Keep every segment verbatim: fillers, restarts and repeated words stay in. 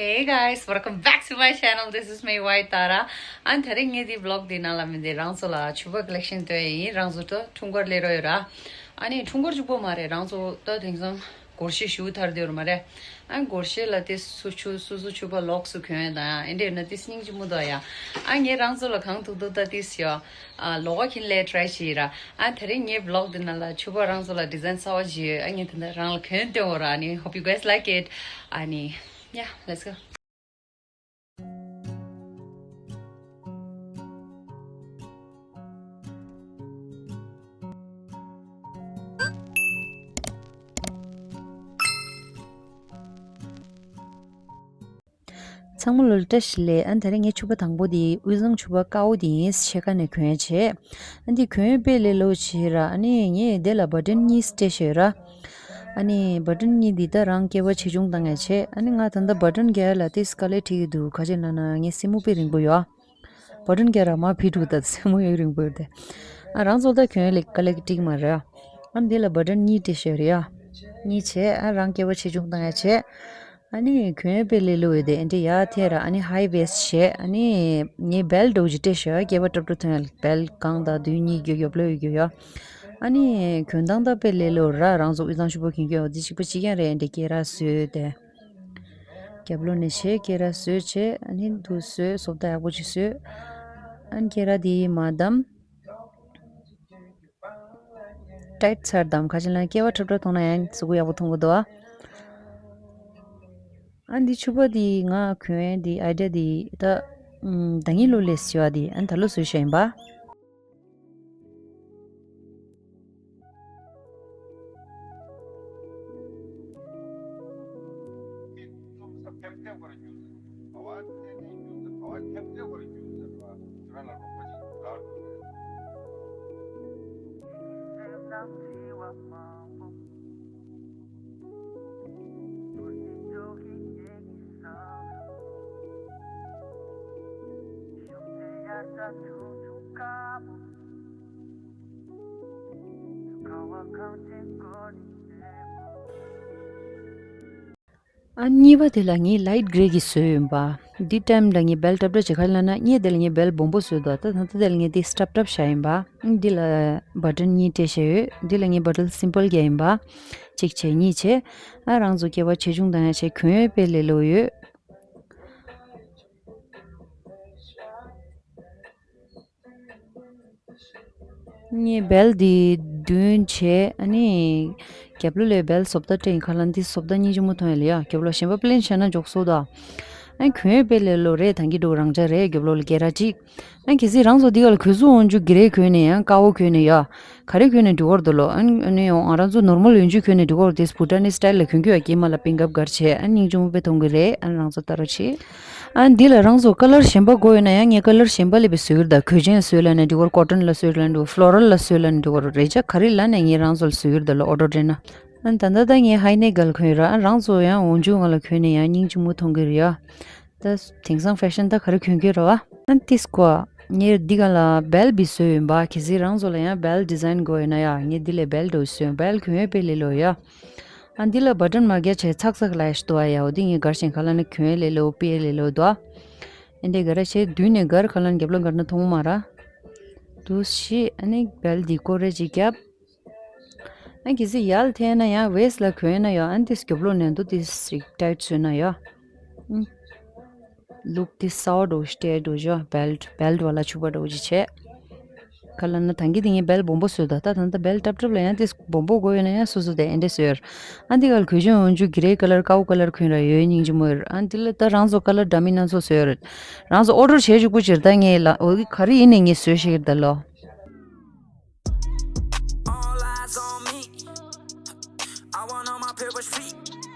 Hey guys, welcome back to my channel. This is me, White Tara. ཨ་ནི་དེ་རིང་ངས་འདི་vlog འདི་ནང་ལ་མི་འདི་རང་ཚོ་ལ་ཕྱུ་པ་collection སྟོན་ཡིན། རང་ཚོ་ད་འཁྲུངས་སྐར་སླེབས་རོགས་ཡོད་ར། ཨ་ནི་འཁྲུངས་སྐར་གཅིག་པོ་མ་རེད། རང་ཚོ་ད་དེང་སང་སྒོར་གཞས་ཞུ་ཐར་དེ་རུ་མ་རེད། ཨ་ནི་སྒོར་གཞས་ལ་དེ་སུ་ཆུ་སུ་སུ་ཕྱུ་པ་ལོགས་སུ་གྱོན་ཡ་དང་ཨེ་འདྲས་ན་དེ་སྙིང་རྗེ་མོ་འདུག་ཡ། ཨ་ངས་རང་ཚོ་ལ་གང་ཐུབ་ཐུབ་ད་དེ་ཡ། ཨ་ལོག་ག་ཁྱིན་ལས་try བྱེད་ཡིན་ར། ཨ་དེ་རིང་ངའི་vlog འདི་ནང་ལ་ཕྱུ་པ་རང་ཚོ་ལ་design གསར་བ་ཞིག་ཡོད། ཨ་ངས་དེ་འདྲ་རང་ལ་གྱོན་སྟོན་འོ་ར། ཨ་ནི་hope you guys like it. ཨ་ནི་yeah, let's go. ཚང་མ་ལོ་བཀྲ་ཤིས་བདེ་ལེགས། ཨ་ནི་དེ་རིང་ངའི་ཕྱུ་པ་དང་པོ་དེ་དབུས་གཙང་ཕྱུ་པ་དཀར་པོ་དེ་ཡིན། ཕྱེད་ཀ་ནས་གྱོན་བྱས། ཨ་འདི་གྱོན་དཔེ་ལས་ལོ་བྱེད་ར། ཨ་ནི་ངས་དེ་ལ་button གཉིས་སྤྲད་བྱས་ར། ཨ་ནི་button གཉིས་འདི་ད་རང་སྐྱེ་བ་ཆེ་ཆུང་བཏང་ཡ་བྱས། ཨ་ནི་ང་ད་ལྟ་button རྒྱག་ལ་ཏིས་དཀའ་ལས་འཕྲད་ཀྱི་འདུག་ག་ཅི་ན་ན་ངའི་སེན་མོ་དཔེ་རིང་པོ་ཡོད། button རྒྱག་ར་མ་ཕི་འགྲོ་ད་སེན་མོ་ཡོད་རིང་པོ་ཡོད་དེ། ཨ་རང་ཚོ་ད་གྱོན་ལས་དཀའ་ལས་འགྲིག་མ་རེད། ཨ་འདི་ལ་button གཉིས་སྤྲད་བྱས་རེད་ཡ། གཉིས་བྱས། ཨ་རང་སྐྱེ་བ་ཆེ་ཆུང་བཏང་ཡ་བྱས། ཨ་ནི་གྱོན་དཔེ་ལས་ལོ་ཡོད་དེ་ཨེ་འདྲ་ཡ་ཐེ་ར། ཨ་ནི་high waist བྱས། ཨ་ནི་ངའི་belt འདྲ་བོ་ཅིག་སྤྲད་ཤག་སྐེད་པ་ཀྲབ་ཀྲབ་ཐོན་ཡ། belt གང་དང་མདུན་གཉིས་རྒྱུ་རྒྱབ་ལོགས་ཡོད་རྒྱུ་ཡ། ཨ་ནི་གྱོན་སྟངས་ད་དཔེ་ལས་ལོ་ར། རང་ཚོ་དབུས་གཙང་ཕྱུ་པ་གྱོན་གྱི་ཡོད་འདི་གཅིག་པ་གཅིག་རྐྱང་རེད། ཨེ་འདྲ་སྐེ་རགས་བཟོས་ཏེ། རྒྱབ་ལོགས་ནས་བྱས་སྐེ་རགས་བཟོས་བྱས། ཨ་ནི་འདུག་བཟོས། བཟོ་ལྟ་ཡག་པོ་ཅིག་བཟོས། ཨ་ནི་སྐེ་རགས་དེ་མ་བསྡམས། tight ཚར་བསྡམས། ཁ་ཅིག་ལ་སྐེ་བ་ཁྲབ་ཁྲབ་མཐོང་ན་ཡང་གཟུགས་པོ་ཡག་པོ་མཐོང་གི་འདུག་ཨ། ཨ་འདི་ཕྱུ་པ་འདི་ང་གྱོན་འདི་idea འདི་ད་ཨམ་ཟླ་ཉིན་ལོ་ལས་ཟེར་བ་འདི་ཨ་ནི་ད་ལོ་བཟོས་བཞག་ཡིན་པ། ཨ་གཉིས་པ་དེ་ལ་ངས་light grey གི་བཟོས་ཡིན་པ། འདི་time ལ་ངས་belt སྲབ་སྲབ་བྱེད་ག་ལ་ན། གཉིས་དེ་ལ་ངས་belt སྦོམ་པོ་བཟོས་འདུག་ད་ད་ལྟ་དེ་ལ་ངས་འདི་སྲབ་སྲབ་བྱས་ཡིན་པ། འདི་ལ་button གཉིས་སྤྲད་བྱས་ཡོད། འདི་ལ་ངས་button simple རྒྱག་ཡིན་པ། གཅིག་བྱས་གཉིས་བྱས། ཨ་རང་ཚོ་སྐྱེ་བ་ཆེ་ཆུང་བཏང་ཡ་བྱས། གྱོན་ཡོད་དཔེ་ལས་ལོ་ཡོད། ངས་belt འདི་མདུན་བྱས། ཨ་ནི་རྒྱབ་ལོགས་ལ་belt བཟོ་ལྟ་སྤྲད་ཡིན། ཁ་ལ་འདི་བཟོ་ལྟ་སྙིང་རྗེ་མོ་མཐོང་ཡ་ལ་ཡ། རྒྱབ་ལོགས་གཞན་པ་plain བྱས་ན་འཇོག་སོ་ད། ཨ་གྱོན་དཔེ་ལས་ལོ་རེད། ཐང་གི་འགྲོ་རང་འཇགས་རེད། རྒྱབ་ལོགས་ལ་སྐེ་རགས་གཅིག་ཨ་གལ་སྲིད་རང་ཚོ་འདི་ག་ལ་གོས་སུ་འོན་རྒྱུ་grey གོན་ནས་ཡང་དཀར་པོ་གོན་ནས་ཡ། ག་རེ་གོན་ནས་འགྲོ་གི་རེད་འདུག་ལོ། ཨ་ནི་ཨ་ནི་ང་རང་ཚོ་normal འོན་རྒྱུ་གོན་ནས་འགྲོ་གི་རེད། དེ་Bhutanese style ལ་གོན་གྱི་ཡོད། སྐྱེས་མ་ལ་pink up གར་བྱས། ཨ་ནི་སྙིང་རྗེ་མོ་དཔེ་མཐོང་གི་རེད། ཨ་ནི་རང་ཚོ་ལྟ་རོགས་བྱེད། ཨ་འདི་ལ་རང་ཚོ་colour གཞན་པ་དགོས་ཡོད་ན་ཡང་ངས་colour གཞན་པ་ལས་པའི་བཟོ་གི་རེད་ད། གོས་ཆེན་བཟོས་ལབ་ནས་འགྲིག་གི་རེད། cotton ལ་བཟོས་ལབ་ནས་འགྲིག་གི་རེད། floral ལ་བཟོས་ལབ་ནས་འགྲིག་གི་རེད། རེད་ཆ་ག་རེ་ལབ་ནས་ངས་རང་ཚོ་ལ་བཟོ་གི་རེད་ད་ལོ། order སྤྲད་ན། ཨ་ད་ལྟ་ད་ངས་high neck ག་ལ་གོན་ཡོད་ར། ཨ་རང་ཚོ་ཡང་འོན་ཆུ་ང་ལ་གོན་ནས་ཡང་སྙིང་རྗེ་མོ་མཐོང་གི་རེད་ཡ། ད་དེང་སང་fashion ད་ག་རེ་གོན་གི་རེད་བ། ཨ་ཏིས་ཀོ། ངས་འདི་ག་ལ་belt བི་བཟོས་ཡོད་པ། གལ་སྲིད་རང་ཚོ་ལ་ཡང་belt design དགོས་ཡོད་ན་ཡ། ངས་འདི་ལས་belt འདྲ་བོ་བཟོས་ཡོད། belt གོན་ཡོད་དཔེ་ལས་ལོ་ཡ། ཨ་འདི་ལ་button མ་རྒྱག་བྱས་ཚག་ཚག་ལ་ཡ་ཞིག་འདུག་ཨ་ཡ། འོ་འདི་ངས་གར་ཞིང་ཁ་ལ་ནི་གོན་ལས་ལོ་དཔེ་ལས་ལོ་འདུག་ཨ། ཨེ་འདྲས་ག་རེ་བྱས་མདུན་ནས་གར་ཁ་ལ་ནི་རྒྱབ་ལ་གར་ན་མཐོང་མ་ར། འདུག་ཤི། ཨ་ནི་belt འདི་ཀོ་རེ་ཅིག་རྒྱབ། ཨ་གལ་སྲིད་ཡར་ལ་འཐེན་ན་ཡང་waist ལ་གོན་ན་ཡང་ཨ་ཏིས་རྒྱབ་ལོགས་ནས་འདུག་ཏིས་ཅིག་tight བཟོས་ན་ཡང་ཨུམ། look ཏིས་གསར་པ་འདྲ་བོ་ཞིག་སྤྲད་འགྲོ་ཞོ། belt belt བ་ལ་ཕྱུ་པ་འདྲ་བོ་ཅིག་བྱས། ག་ལ་ན་ཐང་གི་དེ་ངས་belt སྦོམ་པོ་བཟོས་ད། ད་ད་ལྟ་belt སྲབ་སྲབ་ལ་ཡང་ཏིས་སྦོམ་པོ་དགོས་ཡོད་ན་ཡང་སོ་སོ་དེ་ཨེ་འདྲས་བཟོས་ཡོད། ཨ་འདི་ག་ལ་གོས་ཆེན་འོན་རྒྱུ་grey colour དཀར་པོ་colour གོན་ར་ཡོད་སྙིང་རྗེ་མོ་ཡོད། ཨ་འདི་ལ་ད་རང་ཚོ་colour འདྲ་མིན་སྣ་ཚོགས་བཟོས་ཡོད། རང་ཚོ་order བྱས་བཅུག་པོ་ཅིར་ད་ངས་ལ་འོ་ག་རེ་ཡིན་ནས་ངས་བཟོས་ཤེས་ད་ལོ། All eyes on me. I want all my papers free.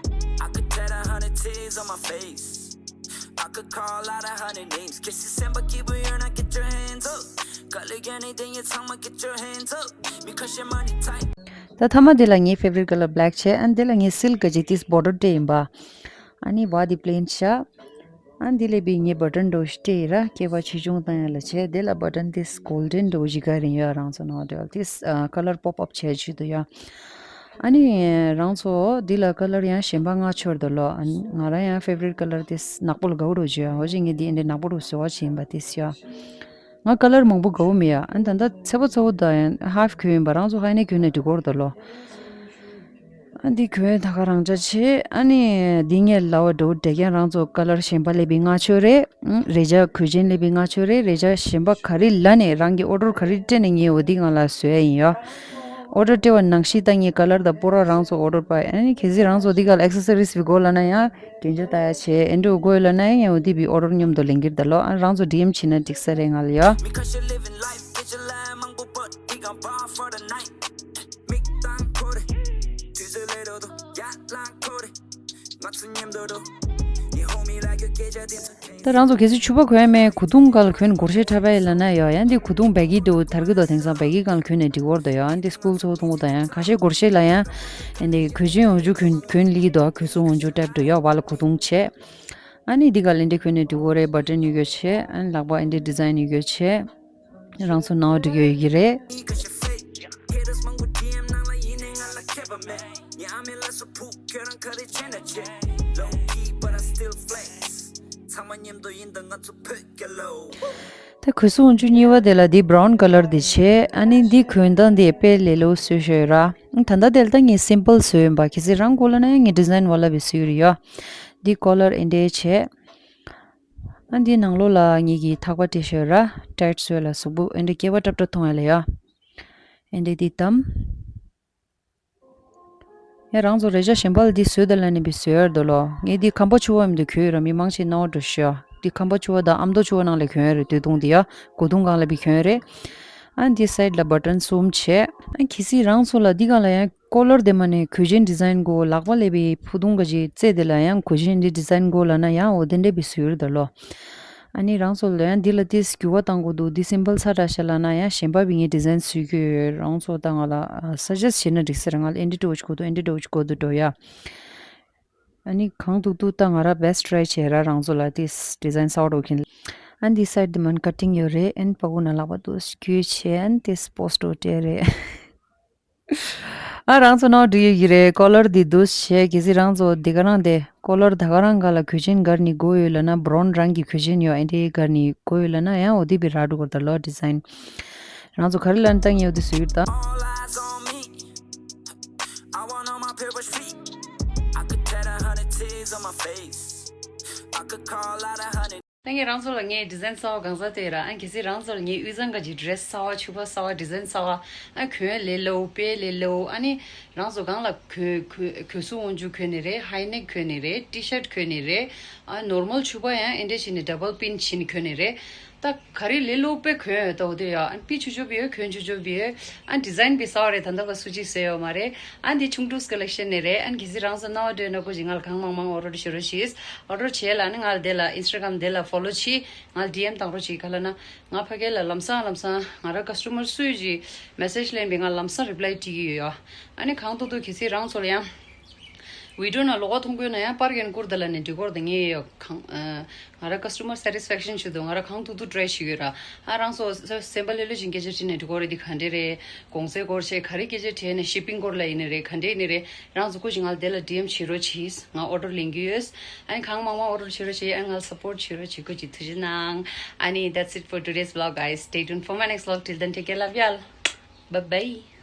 I could tell a hundred tears on my face. I could call out a hundred names. Guess it's December, keep it on, get your hands up. Color anything, it's how get your hands up. Because your money tight. ད་ཐ་མ་དེ་ལ་ངའི་favorite colour black བྱས། ཨ་འདི་ལ་ངས་silk གི་ཅིག་ཏིས་border སྤྲད་ཡིན་པ། ཨ་ནི་བ་འདི་plain བྱས། ཨ་འདི་ལས་པའི་ངའི་button འདྲ་བོ་ཞིག་སྤྲད་ཡིན་ར། སྐེད་པ་ཆེ་ཆུང་བཏང་ཡ་ལ་བྱས། དེ་ལ་button ཏིས་golden འདྲ་བོ་ཞིག་ག་རིང་ཡོད་རང་ཚོ་ནང་འདྲ་ཏིས་colour pop up བྱས་བྱེད་དུ་ཡ། ཨ་ནི་རང་ཚོ་འདི་ལ་ཀ་ལར་ཡང་གཞན་པ་མངགས་ཆོག་འདུག་ལོ། ཨ་ནི་ང་རང་ཡང་ཕེ་ཝ་རིཊ་ཀ་ལར་དེ་ནག་པོ་ལ་དགའ་པོ་འདྲ་བོ་ཅིག་ཡོད། འོ་ཅིག་ངས་འདི་འདྲ་ནག་པོ་འདྲ་བོ་བཟོ་བ་བྱེད་ཡིན་པ་དེ་ཡ། ང་ཀ་ལར་མང་པོ་དགའ་པོ་མེད་ཡ། ཨ་ནི་ད་ལྟ་ཚེ་པོ་ཚ་པོ་དང་ཡང་ཧབ་གྱོན་ཡིན་པ། རང་ཚོ་ཧའི་ནེག་གྱོན་ནས་འགྲིག་གི་རེད་ད་ལོ། ཨ་འདི་གྱོན་ད་ག་རང་འདྲ་བྱེད། ཨ་ནི་འདི་ངས་ལབ་པ་འདྲ་བོ་འདྲ་རྐྱང་རང་ཚོ་ཀ་ལར་གཞན་པ་སླེབས་པའི་མངགས་ཆོག་རེད། ཨང་། རས་ཆ་གོས་ཆེན་སླེབས་པའི་མངགས་ཆོག་རེད། རས་ཆ་གཞན་པ་ག་རེ་ལབ་ནས་རང་གི་ཨོ་ཌར་ག་རེ་སྤྲད་ནས་ངས་འོ་འདི་སྒང་ལ་བཟོ་ཡ་ཡིན་ཡ། ཨོ་ཌར་སྤྲད་པ་ནང་བཞིན་ད་ངས་ཀ་ལར་དང་སྤོ་ར་རང་ཚོ་ཨོ་ཌར་པ། ཨ་ནི་གལ་སྲིད་རང་ཚོ་འདི་ག་ལ་ཨེག་སེ་སོ་རིས་བི་དགོས་ལབ་ན་ཡང་གྱོན་ཆས་ལྟ་ཡ་བྱེད། ཨེ་འདྲ་དགོས་ལབ་ན་ཡང་ངས་འོ་འདི་བི་ཨོ་ཌར་མཉམ་དུ་ལེན་གྱི་རེད་ད་ལོ། ཨ་རང་ཚོ་ཌི་ཨེམ་བྱེད་ན་འགྲིག་ས་རེད་ང་ལ་ཡ། མི་ཁ་ཤས་living life get your life མང་པོ་but we gon bar for the night མིག་དང་ཁོ་རེ་དུས་ཚོད་ལས་རོ་དོ་ཡ་ལང་ཁོ་རེ་ང་ཚོ་མཉམ་དུ་རོ་ནི་ཧོ་མི་ལ་གི་སྐད་ཆ་དེ་ཚོ། ད་རང་ཚོ་གལ་སྲིད་ཕྱུ་པ་གོན་མེད་གོས་ཐུང་སྒང་ལ་གོན་སྒོར་གཞས་འཁྲབ་པ་ཡིན་ལབ་ན་ཡོ། ཡང་འདི་གོས་ཐུང་བེ་གི་འདྲ་བོ་དར་གི་འདུག་དེང་སང་བེ་གི་སྒང་ལ་གོན་ནས་འགྲིག་གི་རེད་ད་ཡོ། ཨ་འདི་སྐུལ་ཚོགས་ཐུང་དང་ཡང་ཁ་ཤས་སྒོར་གཞས་ལ་ཡང་ཨ་འདི་གོས་ཆེན་འོག་འཇུག་གོན་གོན་ལི་འདུག་གོས་ཟུར་འོག་འཇུག་འཁྲབ་འདུག་ཡོ། བ་ལ་གོས་ཐུང་བྱས། ཨ་ནི་འདི་ག་ལ་འདི་གོན་ནས་འགྲིག་གི་རེད། བ་ཊན་ཡོད་གི་བྱས། ཨ་ནི་ལག་པ་ཨ་འདི་ཌི་ཛའིན་ཡོད་གི་བྱས། རང་ཚོ་ནང་འགྲིག་ཡོད་ཀྱི་རེད། ད་གོས་ཟུར་འོག་འཇུག་གཉིས་པ་དེ་ལ་འདི་བྷ་རའུན་ཀ་ལར་འདི་བྱས། ཨ་ནི་འདི་གོན་སྟངས་འདི་དཔེ་ལས་སླ་པོ་བཟོས་བཞག་ཡོད་ར། ད་ལྟ་དེ་ལ་ད་ངས་སིམ་པལ་བཟོས་ཡིན་པ། གལ་སྲིད་རང་དགོས་ལབ་ན་ཡང་ངས་ཌི་ཛའིན་བ་ལ་བི་བཟོས་ཡོད་རེད་ཡ། འདི་ཀོ་ལར་ཨེ་འདྲ་བྱས། ཨ་འདི་ནང་ལོགས་ལ་ངེད་ཀྱི་ཐག་པ་སྤྲད་ཤོད་ར། ཊའིཊ་བཟོས་ལ་གཟུགས་པོ་ཨེ་འདྲ་སྐེད་པ་ཏྲབ་ཏྲབ་མཐོང་ཡ་ལ་ཡ། ཨེ་འདྲ་འདི་བསྡམས། ཡ་རང་ཚོ་རས་ཆ་གཞན་པ་ལ་འདི་བཟོས་ད་ལབ་ནས་བི་བཟོས་ཡར་འདུག་ལོ། ངས་འདི་ཁམས་པ་ཕྱུ་པ་མི་འདུག་གྱོན་ཡོད་ར། མི་མང་ཆེ་ནོར་འགྲོ་ཤོག་འདི་ཁམས་པ་ཕྱུ་པ་དང་ཨ་མདོ་ཕྱུ་པ་ནང་ལ་གྱོན་ཡོད་རེད། དུས་ཐུང་འདི་ཡ་གོས་ཐུང་སྒང་ལ་བི་གྱོན་ཡོད་རེད། ཨ་འདི་སའིཌ་ལ་བྷ་ཊན་གསུམ་བྱས། ཨ་གལ་སྲིད་རང་ཚོ་ལ་འདི་སྒང་ལ་ཡང་ཀོ་ལར་དེ་མ་ནས་གོས་ཆེན་ཌི་ཛའིན་དགོས། ལག་པ་ལ་བི་ཕུ་ཐུང་ག་ཅིག་རྩེ་དེ་ལ་ཡང་གོས་ཆེན་འདི་ཌི་ཛའིན་དགོས་ལབ་ན་ཡང་འོ་དེ་འདྲ་བི་བཟོས་ཡོད་རེད་ད་ལོ། ཨ་ནི་རང་ཚོ་ལ་ཡང་འདི་ལ་ཏིས་འགྱུར་བ་གཏང་དགོས་འདུག་འདི་སིམ་པལ་ཚ་དྲགས་ཤག་ལབ་ན་ཡང་གཞན་པ་བི་ངས་ཌི་ཛའིན་བཟོས་ཀྱི་ཡོད། རང་ཚོ་ད་ང་ལ་སཱ་ཇེ་སི་བྱེད་ན་འགྲིག་ས་རེད། ང་ལ་ཨེ་འདྲ་འདྲ་བོ་ཅིག་དགོས་འདུག་ཨེ་འདྲ་འདྲ་བོ་ཅིག་དགོས་འདུག་འགྲོ་ཡ། ཨ་ནི་གང་ཐུབ་ཐུབ་ད་ང་རང་བེ་སི་ཊི་ཊི་རའི་བྱས་ར། རང་ཚོ་ལ་ཏིས་ཌི་ཛའིན་གསར་པ་འགྲོ་མཁན། ཨ་འདི་སའིཌ་འདི་མ་ནས་ཀ་ཊིང་ཡོད་རེད། ཨ་ནི་པ་ཀུ་ན་ལག་པ་འདུག་སྐྱོད་བྱས། ཨ་ནི་ཏིས་པོ་སི་ཊི་འགྲོ་སྤྲད་རེད། ཨ་རང་ཚོ་ནང་འགྲིག་ཡོད་ཀྱི་རེད། ཀོ་ལར་འདི་འདུག་བྱས། གལ་སྲིད་རང་ཚོ་འདི་ག་རང་དེ་ཀོ་ལར་ད་ག་རང་ག་ལ་གོས་ཆེན་གར་ནི་དགོས་ཡོད་ལབ་ན། བྷ་རའུན་རང་གི་གོས་ཆེན་ཡོད་ཨེ་འདྲའི་གར་ནི་དགོས་ཡོད་ལབ་ན་ཡང་འོ་དེ་བི་རག་འགྲོ་གི་རེད་ད་ལོ། ཌི་ཛའིན་རང་ཚོ་ག་རེ་ལབ་ན་ད་ངས་འོ་དེ་བཟོས་ཡོད་ད། All eyes on me. I want all my papers free. I could tat a hundred T's on my face. I could call out a hundred. ད་ངས་རང་ཚོ་ལ་ངའི་ཌི་ཛའིན་གསར་པ་གང་ཟག་དེ་ར། ཨ་གལ་སྲིད་རང་ཚོ་ལ་ངའི་དབུས་གཙང་ག་ཅིག་ཌི་རེ་སི་གསར་པ་ཕྱུ་པ་གསར་པ་ཌི་ཛའིན་གསར་པ་ཨ་གྱོན་ལས་སླ་པོ་དཔེ་ལས་སླ་པོ། ཨ་ནི་རང་ཚོ་སྒང་ལ་གོས་གོས་གོས་ཟུར་འོག་འཇུག་གྱོན་ནི་རེད། ཧའི་ནེག་གྱོན་ནི་རེད། ཊི་ཤར་གྱོན་ནི་རེད། ཨ་ནོར་མལ་ཕྱུ་པ་ཡང་ཨེ་འདྲ་བྱས་ནས་ཌབ་བལ་པིན་བྱས་ནས་གྱོན་ནི་རེད། ད་ག་རེ་ལས་སླ་པོ་དཔེ་གྱོན་ཡོད་ད། འོ་དེ་ཡ་ཨ་ནི་པི་ཆུ་ཆུ་བི་ཡོད། གྱོན་ཆུ་ཆུ་བི་ཡོད། ཨ་ནི་ཌི་ཛའིན་བི་གསར་པ་རེད། ད་ལྟ་བ་སུ་གཅིག་བཟོས་ཡོད་མ་རེད། ཨ་ནི་འདི་ཆུང་ཀྲུག་ཀ་ལེག་ཤན་ནས་རེད། ཨ་ནི་གལ་སྲིད་རང་ཚོ་སྣང་བ་འདོད་ན་ཀོ་ཅིག་ང་ལ་གང་མང་མང་ཨོ་ཌར་བྱེད་རོགས་གྱིས། ཨོ་ཌར་བྱེད་ལབ་ན་ང་ལ་དེ་ལ་ཨིན་སི་ཊ་གྷ་རམ་དེ་ལ་ཕོ་ལོ་བྱེད། ང་ལ་ཌི་ཨེམ་བཏང་རོགས་གྱིས། ག་ལབ་ན་ང་ཕ་གི་ལ་ལམ་སང་ལམ་སང་ང་རང་ཀ་སི་ཊ་མར་སུ་ཡོད་ཀྱི་མེ་སེཇ་ལེན་པའི་ང་ལམ་སང་རི་པ་ལའི་སྤྲད་ཀྱི་ཡོད་ཡ། ཨ་ནི་གང་ཐུབ་ཐུབ་གལ་སྲིད་རང་ཚོ་ལ་ཡང་བི་ཌི་ཡོ་ནང་ལོགས་ཀ་མཐོང་གི་ཡོད་ན་ཡང་པར་རྒྱག་བསྐུར་ད་ལབ་ནས་འགྲིག་གི་རེད། ད་ངས་གང་ཨ་ང་རང་ཀ་སི་ཊ་མར་སེ་ཊིས་ཕེག་ཤན་ཞུ་འདུག་ང་རང་གང་ཐུབ་ཐུབ་ཊ་རའི་བྱེད་ཀྱི་ཡོད་ར། ཨ་རང་ཚོ་སེམས་པ་ལྷོད་ལྷོད་བྱས་སྐད་ཆ་དྲིས་ནས་འགྲིག་གི་རེད། འདི་ག་འདྲ་རེད། གོང་ཚད་སྐོར་བྱས་ག་རེ་སྐད་ཆ་དྲིས་ནས་ཤི་པིང་སྐོར་ལ་ཡིན་ནི་རེད། ག་འདྲ་ཡིན་ནི་རེད། རང་ཚོ་སྐུ་མཁྱེན་ང་ལ་དེ་ལ་ཌི་ཨེམ་བྱེད་རོགས་གྱིས། ང་ཨོ་ཌར་ལེན་གྱི་ཡོད། ཨ་ནི་གང་མང་མང་ཨོ་ཌར་བྱེད་རོགས་གྱིས། ཨ་ནི་ང་ལ་སབ་པོར་བྱེད་རོགས་གྱིས། སྐུ་མཁྱེན་ཐུགས་རྗེ་གནང་། ཨ་ནི་that's it for today's vlog, guys. Stay tuned for my next vlog. Till then, take care. Love y'all. Bye bye.